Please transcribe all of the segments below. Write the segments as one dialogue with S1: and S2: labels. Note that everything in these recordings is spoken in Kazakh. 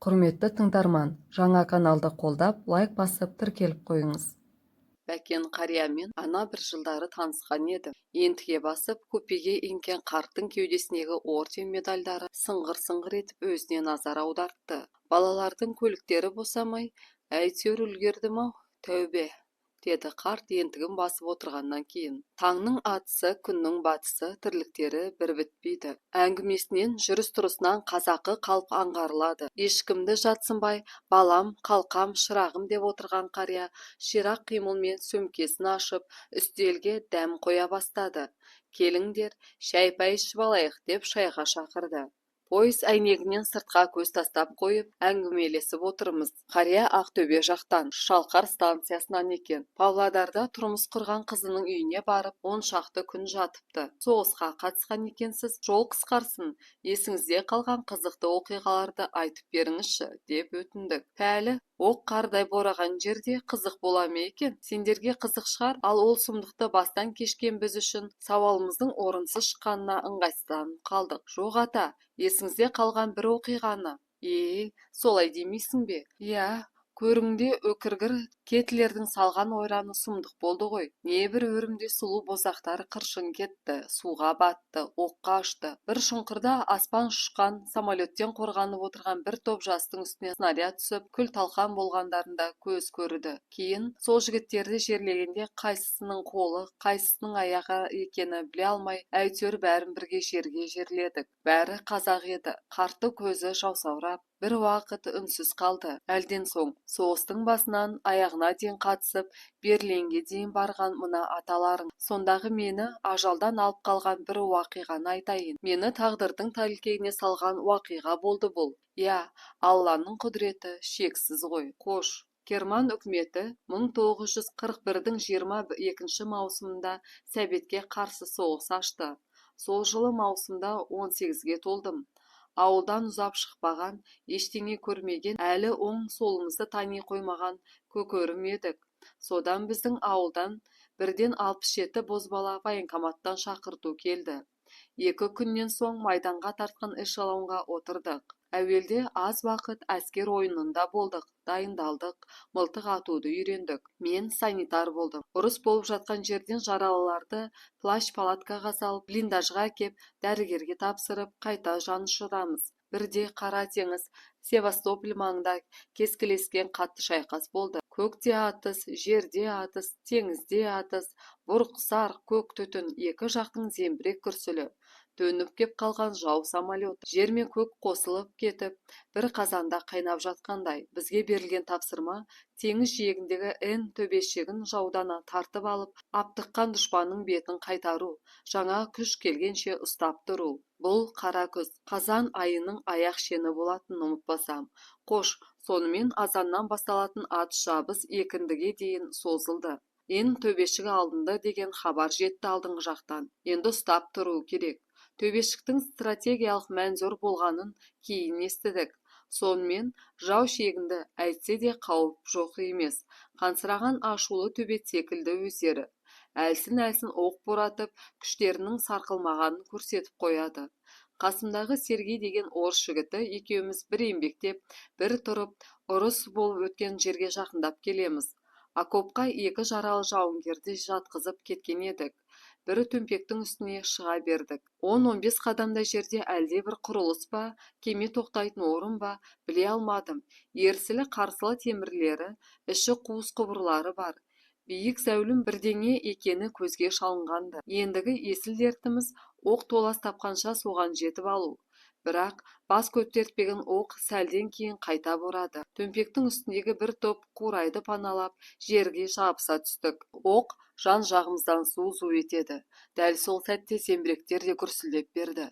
S1: Құрметті тыңдарман, жаңа каналды қолдап, лайк басып, тіркеліп қойыңыз. Бәкен қариямен ана бір жылдары танысқан еді. Ентіге басып, купеге енген қарттың кеудесіндегі орден медальдары сыңғыр-сыңғыр етіп өзіне назар аудартты. Балалардың көліктері босамай, әйтеуір үлгердім-ау, тәубе, деді қарт ентігін басып отырғаннан кейін. Таңның атысы, күннің батысы, тірліктері бір бітпейді. Әңгімесінен, жүріс-тұрысынан қазақы қалып аңғарылады. Ешкімді жатсынбай, балам, қалқам, шырағым деп отырған қария ширақ қимылмен сөмкесін ашып, үстелге дәм қоя бастады. Келіңдер, шай-пай ішіп алайық, деп шайға шақырды. Пойыз әйнегінен сыртқа көз тастап қойып, әңгімелесіп отырмыз. Қария Ақтөбе жақтан, Шалқар станциясынан екен. Павлодарда тұрмыс құрған қызының үйіне барып, 10 шақты күн жатыпты. Соғысқа қатысқан екенсіз, жол қысқарсын, есіңізде қалған қызықты оқиғаларды айтып беріңізші, деп өтіндік. Пәлі, оқ қардай бораған жерде қызық бола ма екен? Сендерге қызық шығар, ал ол сұмдықты бастан кешкен біз үшін сауалымыздың орынсыз шыққанына ыңғайсызданып қалдық. Жоқ, ата, есіңізде қалған бір оқиғаны. Е, солай демейсің бе? Иә, көріңде өкіргір кетлердің салған ойраны сұмдық болды ғой. Небір өрімдей сұлу бозақтар қыршын кетті, суға батты, оққа ұшты. Бір шұңқырда аспан ұшқан самолеттен қорғанып отырған бір топ жастың үстіне снаряд түсіп, күл-талқан болғандарын да көз көрді. Кейін сол жігіттерді жерлегенде қайсысының қолы, қайсысының аяғы екені біле алмай, әйтеуір бәрін бірге жерге жерледік. Бәрі қазақ еді. Қарттың көзі жасаурап, бір уақыт үнсіз қалды. Әлден соң: соғыстың басынан аяғына дейін қатысып, Берлинге дейін барған мына аталарың, сондағы мені ажалдан алып қалған бір уақиғаны айтайын. Мені тағдырдың тәлкегіне салған уақиға болды бұл. Иә, Алланың құдіреті шексіз ғой. Қош, Герман үкіметі 1941-дің 22 маусымында Сәбетке қарсы соғыс ашты. Сол жылы маусымда 18-ге толдым. Ауылдан ұзап шықпаған, ештеңе көрмеген, әлі оң-солымызды тани қоймаған көкөрім едік. Содан біздің ауылдан бірден 67 бозбала военкоматтан шақырту келді. 2 күннен соң майданға тартқан эшелонға отырдық. Әуелде аз уақыт әскер ойынында болдық, дайындалдық, мылтық атуды үйрендік. Мен санитар болдым. Ұрыс болып жатқан жерден жаралыларды плащ-палаткаға салып, блиндажға әкеп, дәрігерге тапсырып, қайта жанұшырамыз. Бірде Қара теңіз, Севастополь маңында кескілескен қатты шайқас болды. Көкте атыс, жерде атыс, теңізде атыс, бұрқ-сарқ көк түтін, екі жақтың зеңбірек күрсілі, төніп кеп қалған жау самолеті. Жер мен көк қосылып кетіп, бір қазанда қайнап жатқандай. Бізге берілген тапсырма: теңіз жиегіндегі Н төбешігін жаудан тартып алып, аптыққан дұшпанның бетін қайтару, жаңа күш келгенше ұстап тұру. Бұл қара күз, қазан айының аяқ шені болатын, ұмытпасам. Қош, сонымен азаннан басталатын атыс-шабыс екіндіге дейін созылды. Н төбешігі алынды деген хабар жетті алдыңғы жақтан. Енді ұстап тұру керек. Төбешіктің стратегиялық мәні зор болғанын кейін естідік. Сонымен жау шегінді, әйтсе де қауіп жоқ емес. Қансыраған ашулы төбет секілді өздері. Әлсін-әлсін оқ боратып, күштерінің сарқылмағанын көрсетіп қояды. Қасымдағы Сергей деген орыс жігіті екеуміз бір еңбектеп, бір тұрып, ұрыс болып өткен жерге жақындап келеміз. Окопқа екі жаралы жауынгерді жатқызып кеткен едік. Бір төмпектің үстіне шыға бердік. 10-15 қадамдай жерде әлдебір құрылыс па, кеме тоқтайтын орын ба, біле алмадым, ерсілі-қарсылы темірлері, іші қуыс құбырлары бар биік зәулім бірдеңе екені көзге шалынған-ды. Ендігі есіл дертіміз оқ толас тапқанша соған жетіп алу. Бірақ бас көтертпеген оқ сәлден кейін қайта борады. Төмпектің үстіндегі бір топ қурайды паналап, жерге жабыса түстік. Оқ жан-жағымыздан зу-зу етеді. Дәл сол сәтте зеңбіректер де гүрсілдеп берді.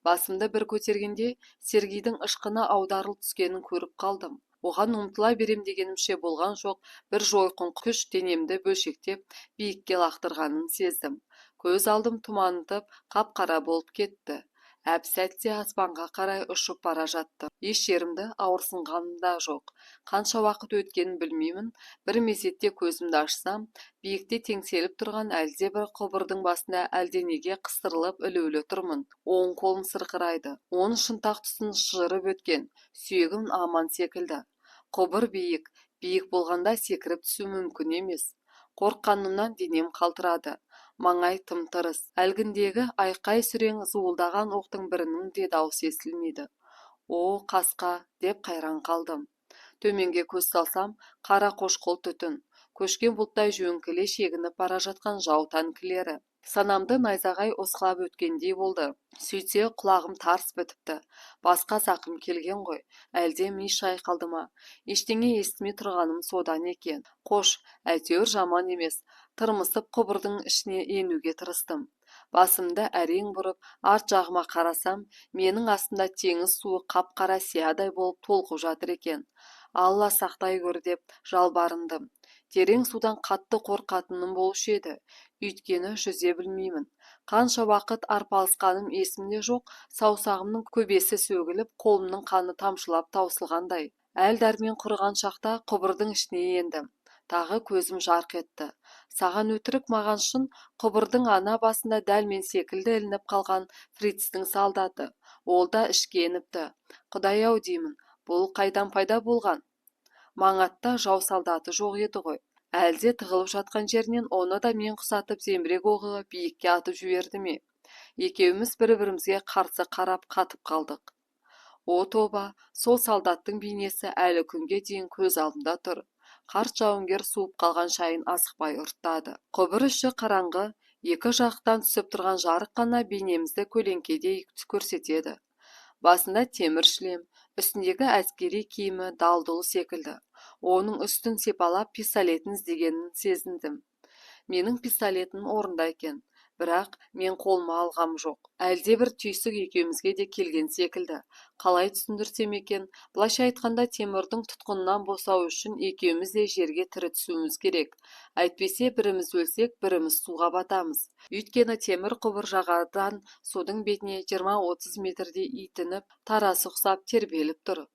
S1: Басымды бір көтергенде Сергейдің ышқына аударылып түскенін көріп қалдым. Оған ұмтыла берем дегенімше болған жоқ, бір жойқын күш денемді бөлшектеп, биікке лақтырғанын сездім. Көз алдым тұманытып, қап-қара болып кетті. Әп-сәтте аспанға қарай ұшып бара жаттым. Еш жерімді ауырсынғаным да жоқ. Қанша уақыт өткенін білмеймін, бір мезетте көзімді ашсам, биікте теңселіп тұрған әлдебір құбырдың басында әлденеге қыстырылып ілулі тұрмын. Оң қолым сырқырайды. Оң шынтақ тұсын шыжырып өткен, сүйегім аман секілді. Құбыр биік, биік болғанда секіріп түсу мүмкін емес. Қорыққанымнан денем қалтырады. Маңай тым-тырыс. Әлгіндегі айқай-сүрең зуылдаған оқтың бірінің де даусы естілмейді. О, қасқа, деп қайран қалдым. Төменге көз салсам, қара қошқыл түтін, көшкен бұлттай жөңкіле шегініп бара жатқан жау танкілері. Санамды найзағай осқылап өткендей болды. Сөйтсе, құлағым тарс бітіпті. Басқа зақым келген ғой. Әлде ми шайқалды ма? Ештеңе естімей тұрғаным содан екен. Қош, әйтеуір жаман емес. Тырмысып құбырдың ішіне енуге тырыстым. Басымды әрең бұрып, арт жағыма қарасам, менің астымда теңіз суы қап-қара сиядай болып толқып жатыр екен. Алла сақтай көр деп жалбарындым. Терең судан қатты қорқатыным болушы еді. Өйткені жүзе білмеймін. Қанша уақыт арпалысқаным есімде жоқ, саусағымның көбесі сөгіліп, қолымның қаны тамшылап таусылғандай. Әл-дәрмен құрыған шақта құбырдың ішіне ендім. Тағы көзім жарқ етті. Саған өтірік, маған шын, құбырдың ана басында дәл мен секілді ілініп қалған фрицтің солдаты. Ол да ішке еніпті. Құдай-ау деймін, бұл қайдан пайда болған? Маңатта жау солдаты жоқ еді ғой. Әлде тығылып жатқан жерінен оны да мен құсатып зеңбірек оғы биікке атып жіберді ме? Екеуміз бір-бірімізге қарсы қарап қатып қалдық. О тоба, сол солдаттың бейнесі әлі күнге дейін көз алдымда тұр. Қарт жауынгер суып қалған шайын асықпай ұрттады. Құбыр іші қараңғы, екі жақтан түсіп тұрған жарық қана бейнемізді көлеңкедей көрсетеді. Басында темір шлем, үстіндегі әскери киімі дал-дұл секілді. Оның үстін сипалап пистолетін іздегенін сезіндім. Менің пистолетім орында екен, бірақ мен қолыма алғам жоқ. Әлдебір түйсік екеумізге де келген секілді. Қалай түсіндірсем екен, былайша айтқанда темірдің тұтқынынан босау үшін екеуміз де жерге тірі түсуіміз керек. Әйтпесе біріміз өлсек, біріміз суға батамыз. Өйткені темір құбыр жағадан судың бетіне 20-30 метрдей итініп, тарасы ұқсап тербеліп тұр.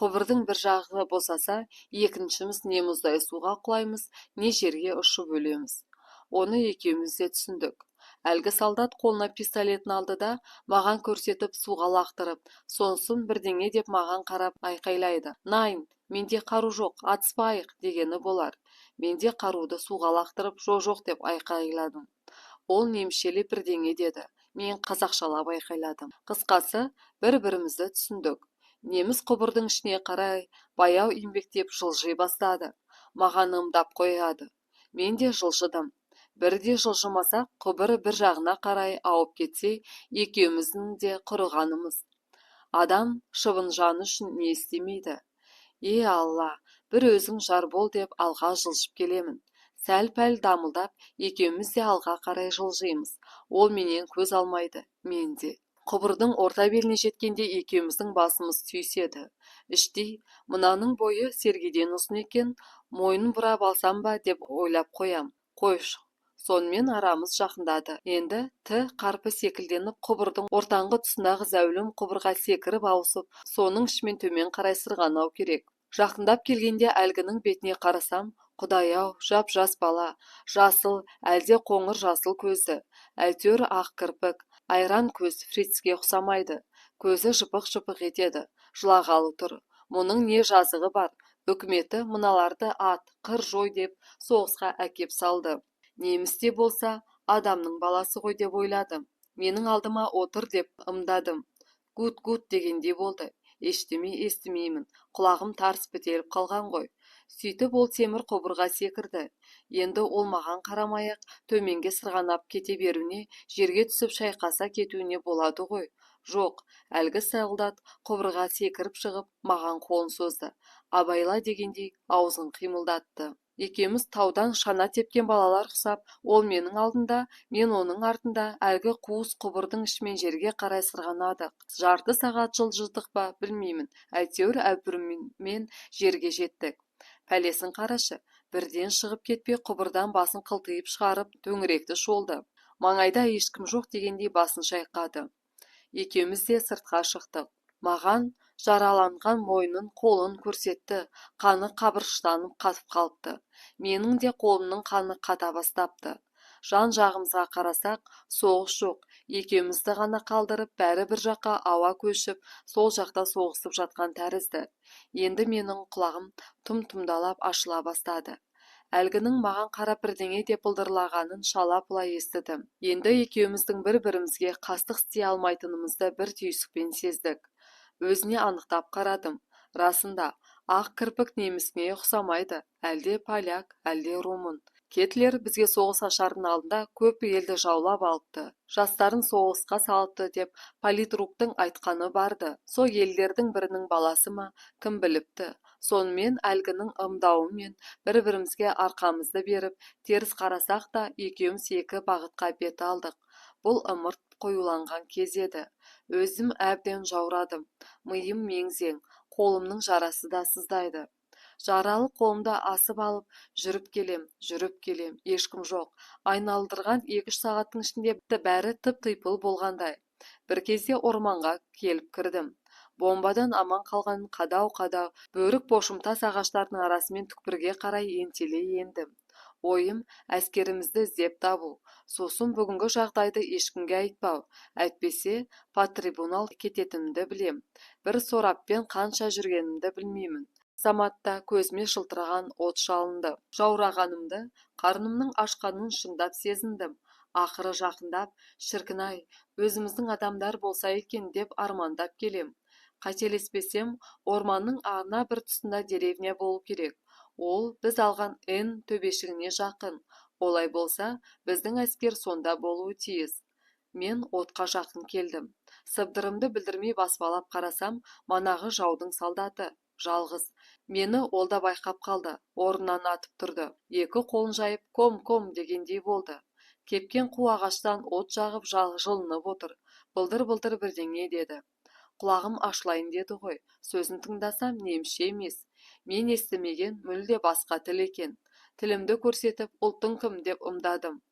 S1: Құбырдың бір жағы босаса, екіншіміз не мұздай суға құлаймыз, не жерге ұшып өлеміз. Оны екеуміз де түсіндік. Әлгі солдат қолына пистолетін алды да, маған көрсетіп суға лақтырып, сонсын бірдеңе деп маған қарап айқайлайды. Найн, менде қару жоқ, атыспайық дегені болар. Менде қаруды суға лақтырып, жоқ-жоқ деп айқайладым. Ол немісшелеп бірдеңе деді. Мен қазақшалап айқайладым. Қысқасы, бір-бірімізді түсіндік. Неміс құбырдың ішіне қарай баяу еңбектеп жылжи бастады. Маған ымдап қояды. Мен де жылжыдым. Бірде жылжымасақ, құбыр бір жағына қарай ауып кетсе, екеуміздің де құрығанымыз. Адам шыбын жаны үшін не істемейді? Е, Алла, бір өзің жар бол деп алға жылжып келемін. Сәл-пәл дамылдап, екеуміз де алға қарай жылжимыз. Ол менен көз алмайды, мен де. Құбырдың орта беліне жеткенде екеуміздің басымыз түйіседі. Іштей, мынаның бойы сергеден ұзын екен, мойнын бұрап алсам ба деп ойлап қоям. Қойшы. Сонымен арамыз жақындады. Енді Т қарпы секілденіп құбырдың ортаңғы тұсындағы зәулім құбырға секіріп ауысып, соның ішімен төмен қарай сырғанау керек. Жақындап келгенде әлгінің бетіне қарасам, Құдай-ау, жап-жас бала, жасыл, әлде қоңыр жасыл көзді, әйтеуір ақ кірпік, айран көз фрицке ұқсамайды. Көзі жыпық-жыпық етеді, жылағалы тұр. Мұның не жазығы бар? Үкіметі мыналарды ат, қыр жой деп соғысқа әкеп салды. Неміс те болса, адамның баласы ғой деп ойладым. Менің алдыма отыр деп ымдадым. Гуд-гуд дегендей болды. Ештеме естімеймін, құлағым тарс бітеліп қалған ғой. Сөйтіп ол темір құбырға секірді. Енді ол маған қарамай-ақ төменге сырғанап кете беруіне, жерге түсіп шайқаса кетуіне болады ғой. Жоқ, әлгі солдат құбырға секіріп шығып, маған қолын созды. Абайла дегендей аузын қимылдатты. Екеуміз таудан шана тепкен балалар ұқсап, ол менің алдында, мен оның артында әлгі қуыс құбырдың ішімен жерге қарай сырғанадық. Жарты сағат жылжыдық па, білмеймін, әйтеуір әбүрмен жерге жеттік. Пәлесін қарашы, бірден шығып кетпей құбырдан басын қылтиып шығарып, төңіректі шолды. Маңайда ешкім жоқ дегендей басын шайқады. Екеуміз де сыртқа шықтық. Маған жараланған мойнын, қолын көрсетті. Қаны қабыршақтанып қатып қалыпты. Менің де қолымның қаны қата бастапты. Жан-жағымызға қарасақ, соғыс жоқ. Екеумізді ғана қалдырып, бәрі бір жаққа ауа көшіп, сол жақта соғысып жатқан тәрізді. Енді менің құлағым тұм-тұмдалап ашыла бастады. Әлгінің маған қарап бірдеңе деп былдырлағанын шала-пұла естідім. Енді екеуміздің бір-бірімізге қастық істей алмайтынымызды бір түйсікпен сездік. Өзіне анықтап қарадым. Расында, ақ кірпік немісіне ұқсамайды, әлде поляк, әлде румын. Гитлер бізге соғыс ашардың алдында көп елді жаулап алыпты, жастарын соғысқа салыпты деп политруктың айтқаны барды. Сол елдердің бірінің баласы ма, кім біліпті. Сонымен әлгінің ымдауымен бір-бірімізге арқамызды беріп, теріс қарасақ та екеуміз екі бағытқа бет алдық. Бұл ымырт қоюланған кез еді. Өзім әбден жаурадым. Миым мең-зең, қолымның жарасы да сыздайды. Жаралы қолымды асып алып, жүріп келем, жүріп келем, ешкім жоқ. Айналдырған 2-3 сағаттың ішінде бәрі тып-типыл болғандай. Бір кезде орманға келіп кірдім. Бомбадан аман қалған қадау-қадау бөрік пошымтас ағаштардың арасымен түкпірге қарай ентелей ендім. Ойым әскерімізді іздеп табу, сосын бүгінгі жағдайды ешкімге айтпау, әйтпесе патрибунал кететінімді білем. Бір сораппен қанша жүргенімді білмеймін. Заматта көзіме жылтыраған от шалынды. Жаурағанымды, қарнымның ашқанын шындап сезіндім. Ақыры жақындап, шіркін-ай, өзіміздің адамдар болса екен деп армандап келем. Қателеспесем, орманның ана бір тұсында деревня болу керек. Ол біз алған Н төбешігіне жақын. Олай болса, біздің әскер сонда болуы тиіс. Мен отқа жақын келдім. Сыбдырымды білдірмей баспалап қарасам, манағы жаудың солдаты. Жалғыз. Мені ол да байқап қалды. Орнынан атып тұрды. Екі қолын жайып, ком-ком дегендей болды. Кепкен қу ағаштан от жағып жылынып отыр. Былдыр-былдыр бірдеңе деді. Құлағым ашылайын деді ғой. Сөзін тыңдасам, немісше емес. Мен естімеген мүлде басқа тіл екен. Тілімді көрсетіп, ұлтың кім деп ымдадым.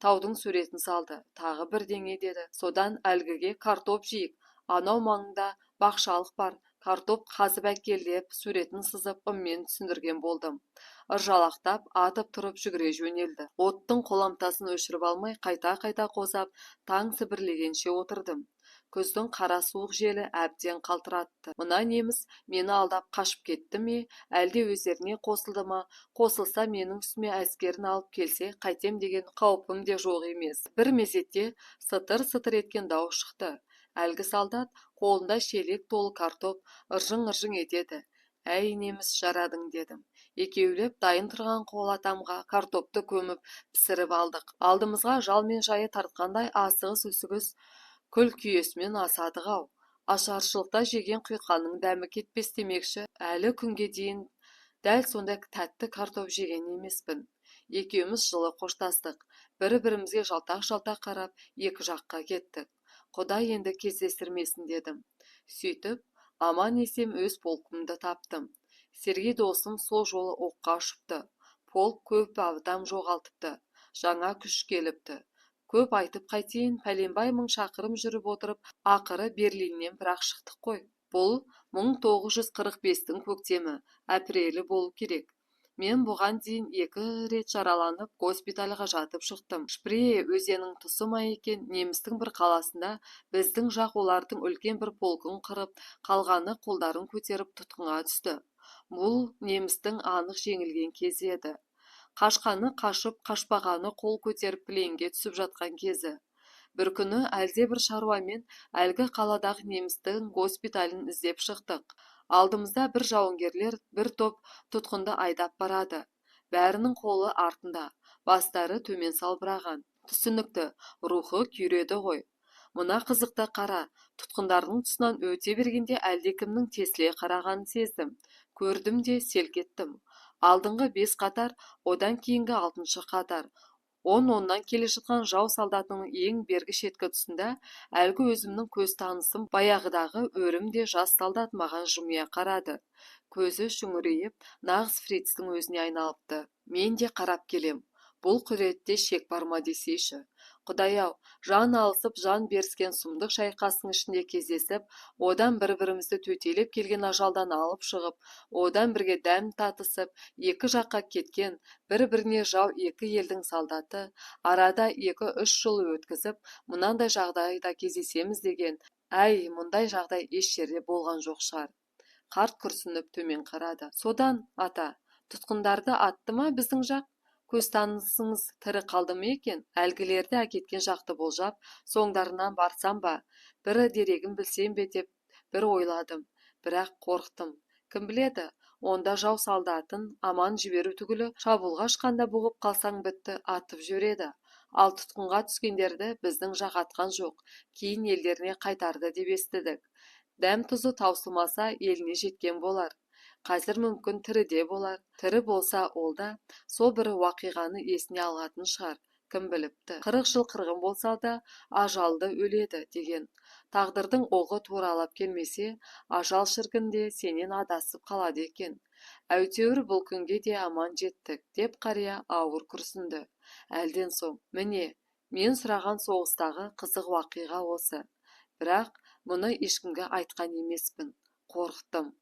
S1: Таудың суретін салды. Тағы бірдеңе деді. Содан әлгіге картоп жейік. Анау маңында бақшалық бар. Картоп қазып әкел деп суретін сызып ыммен түсіндірген болдым. Ыржалақтап, атып тұрып жүгіре жөнелді. Оттың қоламтасын өшіріп алмай, қайта-қайта қозап, таң сібірлегенше отырдым. Күздің қара суық желі әбден қалтыратты. Мына неміс мені алдап қашып кетті ме, әлде өздеріне қосылды ма, қосылса менің үстіме әскерін алып келсе, қайтем деген қаупім де жоқ емес. Бір мезетте сытыр-сытыр еткен дауыс шықты. Әлгі солдат қолында шелек толы картоп ыржың-ыржың етеді. Әй, неміс, жарадың дедім. Екеулеп дайын тұрған қолатамға картопты көміп пісіріп алдық. Алдымызға жал мен жайы тартқандай асығыс-үсігіс күл күйесімен асадық-ау. Ашаршылықта жеген құйқаның дәмі кетпес демекші, әлі күнге дейін дәл сондай тәтті картоп жеген емеспін. Екеуміз жылы қоштастық. Бір-бірімізге жалтақ-жалтақ қарап, екі жаққа кеттік. Құдай енді кездестірмесін дедім. Сөйтіп, аман есен өз полкымды таптым. Сергей досым сол жолы оққа ұшыпты. Полк көп адам жоғалтыпты. Жаңа күш келіпті. Көп айтып қайтейін, пәленбай мың шақырым жүріп отырып, ақыры Берлиннен бірақ шықтық қой. Бұл 1945-тің көктемі, апрелі болу керек. Мен бұған дейін 2 рет жараланып, госпитальға жатып шықтым. Шпрее өзенінің тұсы ма екен, немістің бір қаласында біздің жақ олардың үлкен бір полкын қырып, қалғаны қолдарын көтеріп тұтқынға түсті. Бұл немістің анық жеңілген кезі еді. Қашқаны қашып, қашпағаны қол көтеріп пленге түсіп жатқан кезі. Бір күні әлде бір шаруамен әлгі қаладағы немістің госпиталін іздеп шықтық. Алдымызда бір жауынгерлер бір топ тұтқынды айдап барады. Бәрінің қолы артында, бастары төмен салбыраған. Түсінікті, рухы күйреді ғой. Мына қызықты қара, тұтқындардың тұсынан өте бергенде әлдекімнің тесіле қарағанын сездім. Көрдім де селк еттім. Алдыңғы 5 қатар, одан кейінгі 6-шы қатар. Он-оннан келе жатқан жау солдатының ең бергі шеткі тұсында әлгі өзімнің көз танысым баяғыдағы өрім де жас солдат маған жымия қарады. Көзі шүңірейіп, нағыз фрицтің өзіне айналыпты. Мен де қарап келем. Бұл құдіретте шек бар ма десейші. Құдай-ау, жан алысып, жан беріскен сұмдық шайқастың ішінде кездесіп, одан бір-бірімізді төтелеп келген ажалдан алып шығып, одан бірге дәм татысып, екі жаққа кеткен, бір-біріне жау екі елдің солдаты, арада 2-3 жыл өткізіп, мынандай жағдайда кездесеміз деген, әй, мұндай жағдай еш жерде болған жоқ шығар. Қарт күрсініп төмен қарады. Содан, ата, тұтқындарды атты ма біздің жақ? Көз танысыңыз тірі қалды ма екен? Әлгілерді әкеткен жақты болжап, соңдарынан барсам ба, бірі дерегін білсем бе деп бір ойладым, бірақ қорықтым. Кім біледі, онда жау солдатын аман жіберу түгілі, шабуылға шыққанда бұғып қалсаң бітті, атып жібереді. Ал тұтқынға түскендерді біздің жақ атқан жоқ, кейін елдеріне қайтарды деп естідік. Дәм-тұзы таусылмаса еліне жеткен болар. Қазір мүмкін тіріде болар. Тірі болса ол да сол бір уақиғаны есіне алатын шығар, кім біліпті. 40 жыл қырғын болса да ажалды өледі деген. Тағдырдың оғы туралап келмесе, ажал шіркін де сенен адасып қалады екен. Әйтеуір бұл күнге де аман жеттік, деп қария ауыр күрсінді. Әлден соң, міне, мен сұраған соғыстағы қызық уақиға осы. Бірақ мұны ешкімге айтқан емеспін. Қорықтым.